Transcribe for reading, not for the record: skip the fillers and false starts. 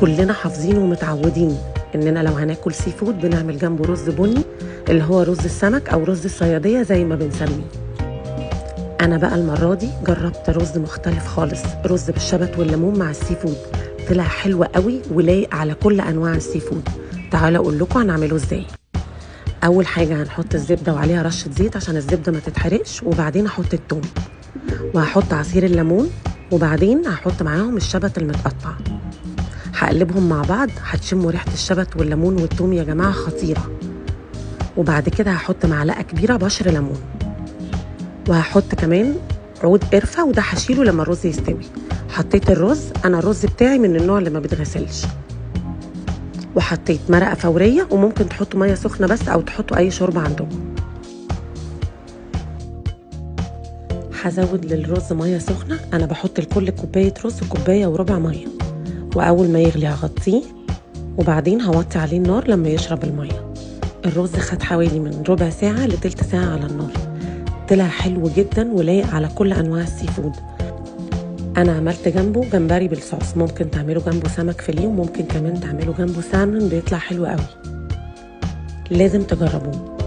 كلنا حافظين ومتعودين اننا لو هناكل seafood بنعمل جنبه رز بني اللي هو رز السمك او رز الصياديه زي ما بنسميه. انا بقى المرة دي جربت رز مختلف خالص، رز بالشبت والليمون مع ال seafood، طلع حلو قوي ولايق على كل انواع ال seafood. تعالوا اقول لكم هنعمله ازاي. اول حاجة هنحط الزبدة وعليها رشه زيت عشان الزبدة ما تتحرقش، وبعدين احط الثوم وهحط عصير الليمون، وبعدين هحط معاهم الشبت المتقطع. هقلبهم مع بعض، هتشموا ريحه الشبت والليمون والثوم يا جماعة خطيرة. وبعد كده هحط معلقه كبيرة بشر ليمون، وهحط كمان عود قرفه، وده هشيله لما الرز يستوي. حطيت الرز، انا الرز بتاعي من النوع اللي ما بيتغسلش، وحطيت مرقه فورية، وممكن تحطوا مية سخنة بس او تحطوا اي شوربة عندكم. هزود للرز مية سخنة، انا بحط لكل كوباية رز كوباية وربع مية، واول ما يغلي هغطيه، وبعدين هوطي عليه النار لما يشرب المية. الرز خد حوالي من ربع ساعة لتلت ساعة على النار، طلع حلو جدا ولايق على كل انواع ال seafood. انا عملت جنبه جمبري بالصوص، ممكن تعملوا جنبه سمك فيليه، وممكن كمان تعملوا جنبه سالمون، بيطلع حلو قوي. لازم تجربوه.